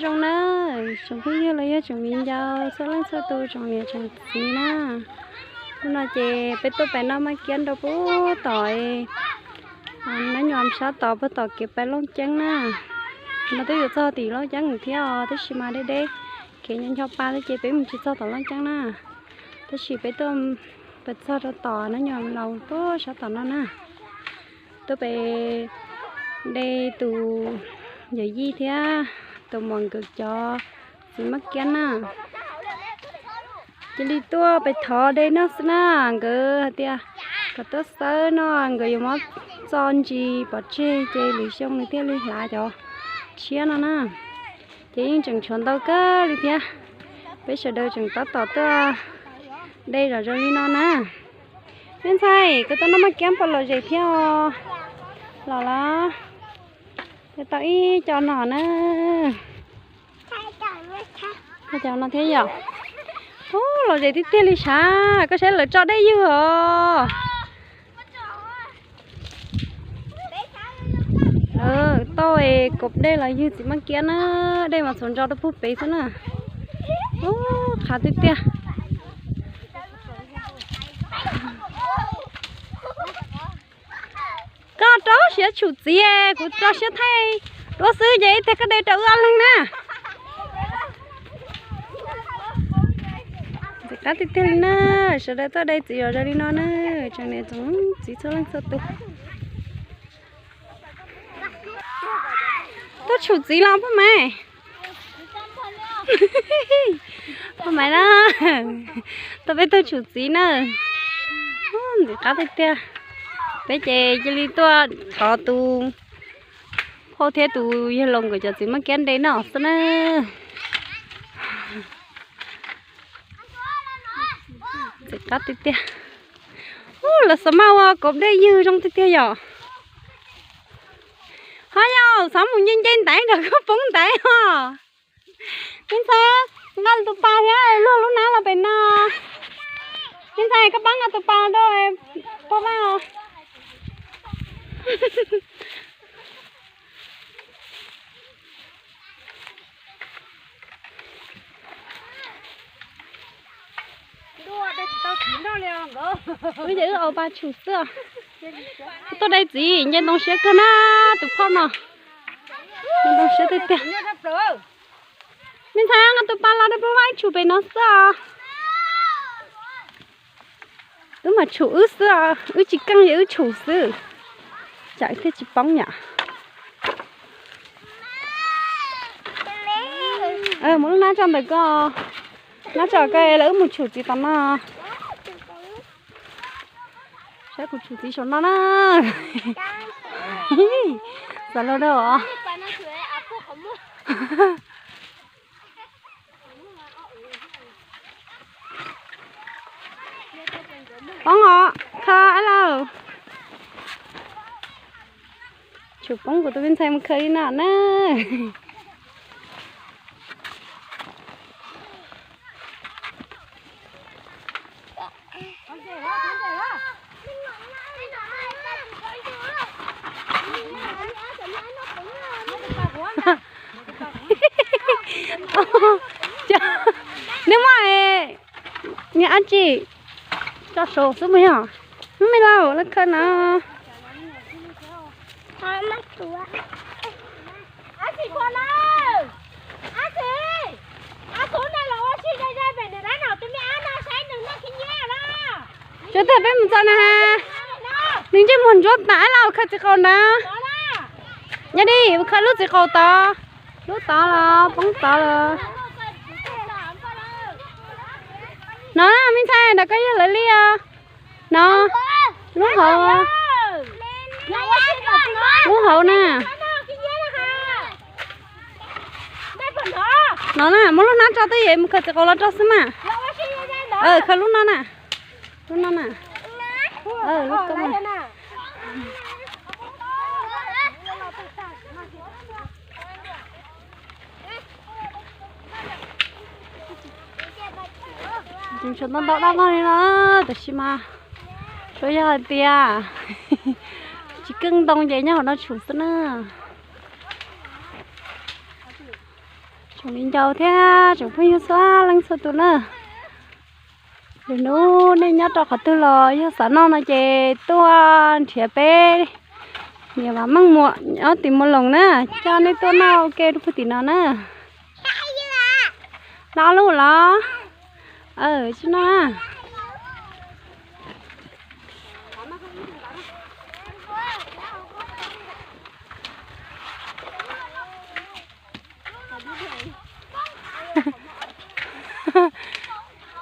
Zoo na, tsoom phooj ywg los yog tsoom viv ncaus txhua leej txhua tus, tsoom niam tsoom txiv na. Hnub no ces peb tuaj pem noj maj kiab rau puag tom nab nyuam sab tod puag tom kev pem Looj Ceeb na. No twb yuav txog tim Looj Ceeb thiab os, tab sis mas deb deb, kev nyo ncho pa thiab ces peb mus tsis txog tom Looj Ceeb na. Tab sis peb tuaj pem txog rau tom nab nyuam laus puag sab tom no na. Tuaj pem de tus yawm yij thiab tus muam nkawd cov txiv maj kiab na. Cia li tuaj pem thov de noj xwb na, nkawd hais tias kom tuaj xawb no, nkawd yuav muab txo ntsis pov tseg ces lwm xyoo nws thiaj li hlav cov tshiab no na. Ces yeej tseem tshuav ntau kawg li thiab, peb sawv daws tseem tab tom tuaj de zom zaws li no na. Me ntxhais, koj tuaj noj maj kiab puas lom zem thiab os? Los los, tau ib co no na. Cov no thiab yom. Ub, lom zem tiag tiag li sav, koj saib lawv tso dej ywg os. Lawv tau kaum dej los ywg txiv maj kiab na, dej mas txhuav ntso rau puag pem xwb na. Ub, qhav tiag tiag. Koj rau siab tshum txiv, kuv rau siab thaij duab xwb ces ib teg koj de rau wb ob leeg na. Ntxim qab tiag tiag li na, sawv daws tuaj de txiv zom zaws li no na, tsoom niam tsoom txiv txhua leej txhua tus. Tuaj tshum txiv los Phoj Maiv? Phoj Maiv na, tuaj peb tuaj tshum txiv na. Ntxim qab tiag tiag. Peb ces cia li tuaj thov tus phauj thiab tus yawg laus nkawd cov txiv maj kiab de noj xwb na. Ntxim qab tiag tiag. Ub, lawv xav mas ua kaum dej ywg zoo tiag tiag yom. Ho yog xav mus nce nce ntaiv nrog koj poob ntaiv os. Me ntxhais, nqa tus pas thiab luag lub hnab los pem no. Me ntxhais, koj pab nqa tus pas rau pog Vaj os. Wb ces wb au pa tshum xwb. Tuaj de txiv nce ntoo siab kawg na, tus phauj no. Nce ntoo siab tiag tiag. Me ntxhais, nqa tus pas los rau pog Vaj tshum pem no xwb os. Wb mas tshum wb xwb os, wb tsis keej ces wb tshum xwb. Tsam thiaj tsis poob yom. Muab lub hnab tso ntawm ko, hnab tso ko lawv wb mus tshum txiv tom no. Saib kuv tshum txiv saum no na. Xav los rau os. Poob os, khaws lauj. Tshum poob kuv tus me ntxhais mus khaws li no na. Neb muaj, neb ab tsi tso saum xwb mus yog. Hnub me lauj, lawv khaws no. Tsuas tag peb mus txog na has. Nws ntsej muag ntsuab tas lauj, khaws txiv qaub ntawd. Nyob di, khaws lub txiv qaub tod. Lub tod los poob tod los. No na, me ntxhais, ntawm koj yog lawv li os. No, lub hauv, lub hauv na. No na, muab lub hnab tso twb yog mus khaws txiv qaub los rau xwb mas. Khaws lub no na. Lub no na. Lub ko mas. Tseem tshuav ntau ntau dab laug li no, tab sis mas tsuas yog hais tias tsis keej ntoo ces nyob hauv no tshum xwb na. Tsoom viv ncaus thiab tsoom phooj ywg txhua leej txhua tus na, lwm hnub nej nyob rau qhov twg los yog xav noj no ces tuaj nrhiav peb niam Vam Meej Muas nyob tim Muas Loos na, coj nej tuaj noj ua ke rau puag tim no na. Los lub los, tsis noj.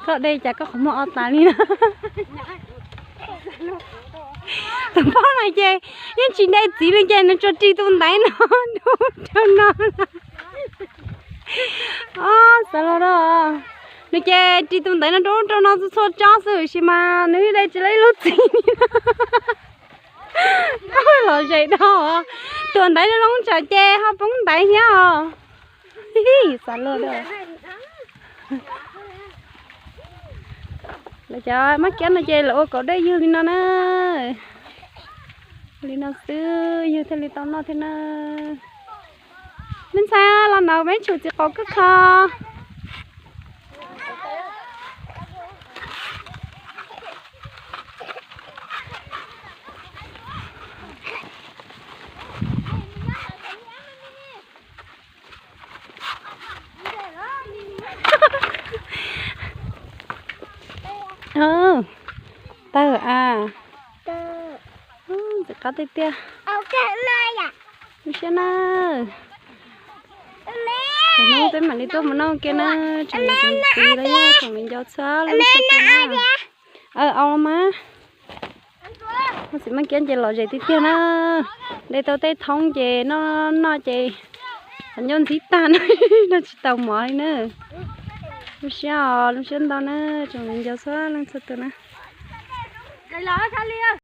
Koj de cas koj qhov muag o tas li na. Tus poj no ces yeej tsis de txiv li ces nws tsuas ris tus ntaiv no rau no. Xav los rau, nws ces ris tus ntaiv no rau rau no txhua txhua tsob xwb sis mas nws de tsis tau ib lub txiv li. Koj lom zem dhau, tuam ntaiv no loo tsam ces ho poob ntaiv thiab os. Xav luag da. Lawv cov mab kiab no ces lawv ua kaum dej ywg li no na. Li no xwb ywg thiaj li tau noj thiab na. Me ntxhais los nov peb tshum txiv qaub koj kho. Tawg a. Ntxim qab tiag tiag. Lub siab na. Hnub peb mam li tuaj mus noj kiag na, tsoom niam tsoom txiv los yog tsoom viv ncaus txhua leej txhua tus na. Aw, au los mas. Txiv mab kiab ces lom zem tiag tiag na. De tau tej thoob ces noj noj ces qhov ncauj ntxhib tag na, noj tsis tau mov li na. Lub siab os, lub siab ntau na, tsoom viv ncaus txhua leej txhua tus na.